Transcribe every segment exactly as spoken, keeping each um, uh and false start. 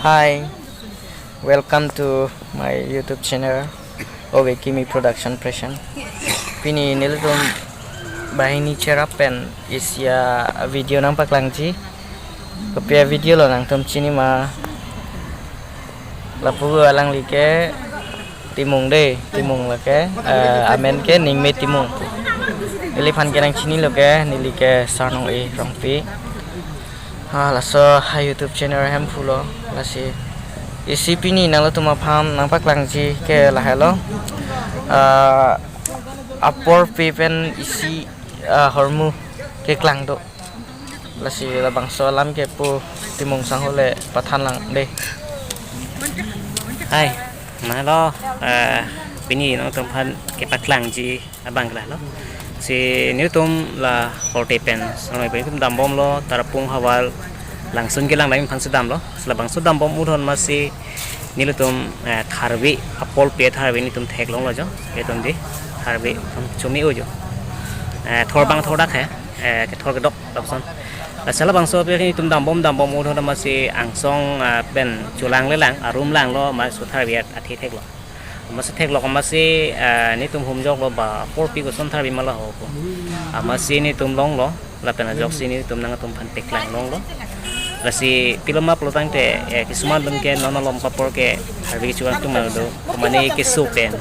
Hi, welcome to my YouTube channel, Ove Kimi Production Present. Pini nelitum banghini cherap pen isi a-video nangpaklangji. Kopi a-video lo nangtum chini ma? Lapu alangli ke Timung dei, Timung lake, eh, amen ke Ningme Timung. Neliphan ke nangchinilo ke, neli ke Sarnong E Rongpi. Ha, laso ha YouTube channel hemphu lo, lasi isi pini nanglitum aphan nangpaklangji ke lahelo. Ah, apor pe pen isi, ah, hormu keklang do. Lasi labangso alam ke pu Timung sangho le pathan lang dei. Hai, malo, eh, pini nangtumphan kepaklangji abang ke lahelo. Si nelitum la korte pen, Sarnong E pen nelitum dambomlo, Tarapung havar langsun kelang dam aphan si damlo. Si labangso dambom udon masi nelitum, eh, tharve, apor pe tharve nelitum theklonglo jo. Nelitum dei tharve chumi-o jo. Eh, thor bang thor dak he, eh, kethor kedok lapuson. Lasi labangso pe nelitum dambom dambom udon masi angsong, ah, pen chulang lelang, arum langlo, masi tharve athe theklo. Masi theklok masi, eh, nelitum humjoklo ba apor pe koson tharve ma laho pu. Masi nelitum longlo, lapen ajoksi nelitum nangtumphan peklang longlo. Lasi pilo ma pulotangte, eh, kisuman atum ke non alom apor ke tharve kecho kangtung ma do. Komane keso pen,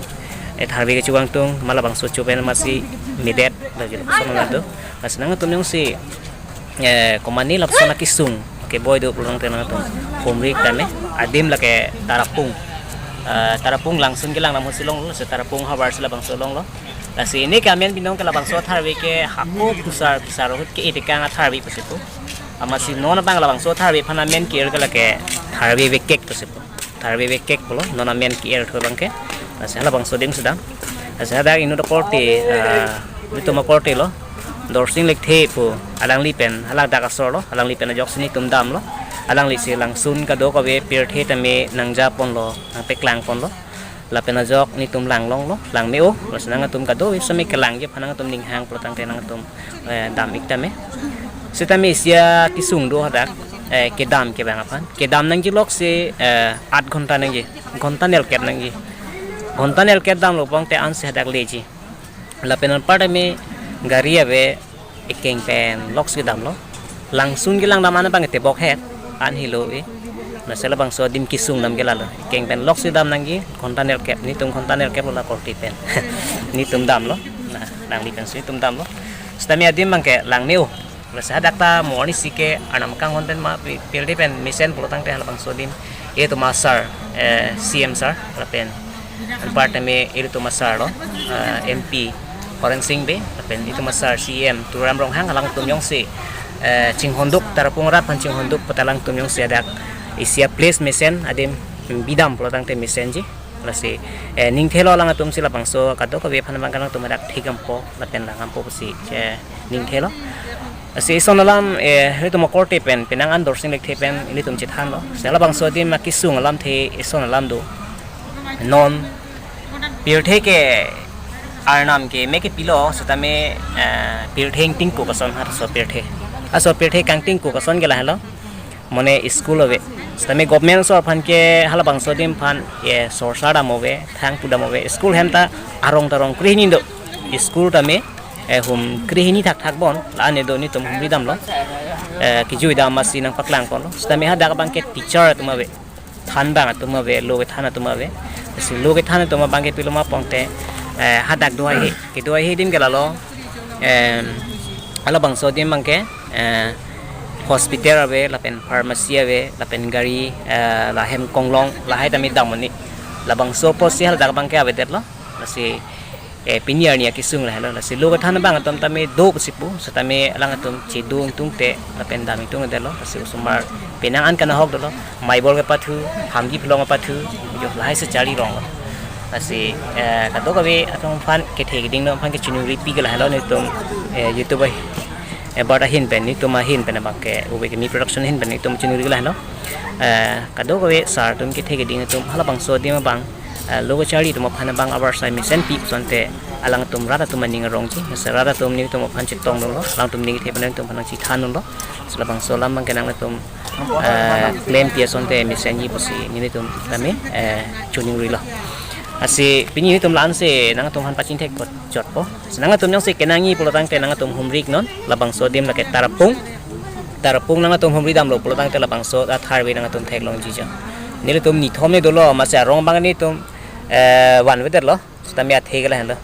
eh, tharve kecho kangtung ma labangso cho pen masi medet lagi lapuson ma do. Lasi nangtum jongsi, eh, komane lapuson akesung keboi do pulotangte nangtum humri tame, adim lake Tarapung. Eh, Tarapung langsun kelang dam ahut si longlo, si Tarapung havar si labangso longlo. Lasi ne ke amen binong ke labangso tharve ke hako pusar pusar ahut ke-e tekang atharve pusi pu. Amatsi non abang labangso tharve aphan amen ke-er ke lake tharve vekek pusi pu. Tharve vekek pulo, non amen ke-er thu abang ke. Lasi labangso adim si dam. Lasi hadak inut akorte, ah, nelitum akorte lo, Dorsing Lekthe pu, alangli pen, hadak asor lo, alangli pen ajoksi nelitum damlo. Alangli si langsun kadokave pirthe tame nangjaponlo, nangpeklangponlo. Lapen ajok nelitum langlonglo, langme-o, lasi nangtum kadokave semi kelangji aphan nangtum ninghang pulotangte nangtum, eh, dam-ik tame. Sitame isi akesung do hadak, eh, kedam kevang aphan. Kedam nangji lok si, eh, aat ghonta nangji, ghonta nelkep nangji. Ghonta nelkep damlo pulotangte ansi hadak leji. Lapen anpar tame gari ave, ekeng pen lok si damlo. Langsun kelang dam an abang tebok het, an helo e. Lasi labangso adim kesung dam ke lalo. Ekeng pen lok si dam nangji, ghonta nelkep, nelitum ghonta nelkep lo la korte pen. Nelitum damlo. Nah, nangli pen si nelitum damlo. Sitame adim abang ke langme-o. Lasi hadak ta morning si ke arnam kanghon pen ma pi-, pirthe pen mesen pulotangte halabangso adim. Ilitum a sir, eh, C M sir, lapen anpar tame ilitum a sir lo, eh, M P Horen Sing Bey, lapen ilitum a sir C M Tuliram Ronghang, alangtum jongsi, eh, chinghonduk, Tarapung arat aphan chinghonduk puta alangtum jongsi hadak isi a-place mesen adim bidam pulotangte mesenji. Lasi, eh, ningthelo alangtum si labangso kadokave aphan abang alangtum hadak thik dampo, lapen lang dampo pusi, eh, ningthelo. Lasi ison alam, eh, nelitum akorte pen, penang an Dorsing Lekthe pen, nelitum chethanlo. Si labangso adim akesung alamthe ison alam do. Non, pirthe ke arnam ke me kepilo, sitame, eh, pirthe ingtingko koson ha laso pirthe. Laso pirthe kangtingko koson ke lahelo. Mane school ave. Sitame government asor aphan ke halabangso adim aphan, eh, sorsar dam ave, thang pu dam ave. School hem ta arong tarong krehini do. School tame, eh, hum krehini thakthak bon, la-an do nelitum humri damlo. Eh, kejui dam masi nangpaklangponlo. Sitame hadak abang ke teacher atum ave. Than abang atum ave, lo kethan atum ave. Si lo kethan atum abang ke pilo ma pulotangte, eh, hadak do ahe, kedo ahe adim ke lalo, em, halabangso adim abang ke, eh, hospital ave, lapen pharmacy ave, lapen gari, eh, lahem konglong, lahai tame damoni. Labangso apotsi hadak abang ke avedetlo. Lasi, eh, pini arni akesung lahelo. Lasi lo kethan abang atum tame do pusi pu, sitame alangtum chedung tungte, lapen dam tungdetlo. Lasi osomar penang an kanahok dolo, maibol kepathu, hamgi phlong kepathu, jo lahai si charli rong. Lasi, eh, kadokave atum aphan kethe keding atum aphan kechiningri pi ke lahelo nelitum, eh, YouTube ahi, eh, bar ahin pen, nelitum ahin pen abang ke, Ove Kimi Production ahin pen nelitum chiningri lahelo. Eh, kadokave sir atum kethe keding atum halabangso adim abang, eh, lo kacharli atum aphan abang avarsai mesenpi asonte alangtum rat atum aning arongji. Mesen rat atum nelitum aphan chetongdunlo, alangtum ning thep nelitum aphan nangchethandunlo. Lasi labangso alam abangke nanglitum, eh, klempi asonte mesenji pusi nelitum tame, eh, choningrilo. Lasi pini nelitum la-ansi nangtum aphan pachini thek kot chotpo. Lasi nangtum jongsi kenangji pulotangte nangtum humri-iknon, labangso adim lake Tarapung. Tarapung nangtum humridamlo pulotangte labangso atharve nangtum theklongji jo. Nelitum nithom-ne dolo, mesen arong abang nelitum, eh, vanvedetlo. Sitame athe ke lahenlo.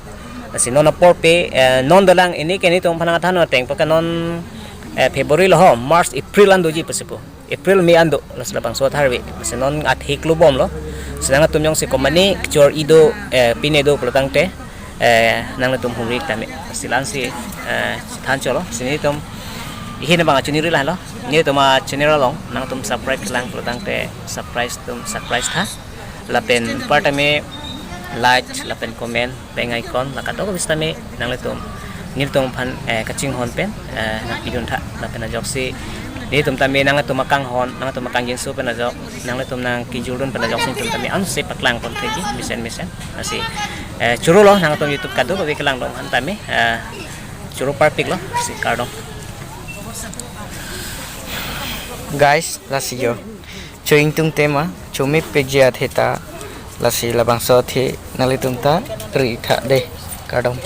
Lasi non apor pen, eh, non dolang, pini ke nelitum aphan nangthan ateng puke non, eh, February lo ho, March, April an doji pusi pu. April, May an do, lasi labangso atharve. Lasi non athe klobomlo. Lasi nangtum jongsi komane kechor-i do, eh, pine do pulotangte, eh, nangtum humri-ik tame. Lasi la-ansi, eh, than chotlo. Lasi nelitum, ihin abang choningrilo. Nelitum achannel along nangtum subscribe lang pulotangte subscribe atum subscribe tha. Lapen anparta me like lapen comment, bell icon, la kadokave sitame nanglitum nelitum aphan, eh, kachinghon pen, eh, nangpidun tha. Lapen ajoksi nelitum tame nangtum akanghon, nangtum akangjinso pen ajok, nanglitum nangkejordun pen ajoksi nelitum tame ansi paklangpon thekji mesen mesen. Lasi, eh, chorolo nangtum YouTube kadokave kelangdun aphan tame, eh, choro parpiklo, lasi kardom. Guys, lasi jo. Cho-ingtung tema, chomepikji athe ta, lasi labangso athe nanglitum ta ri tha dei, kardom.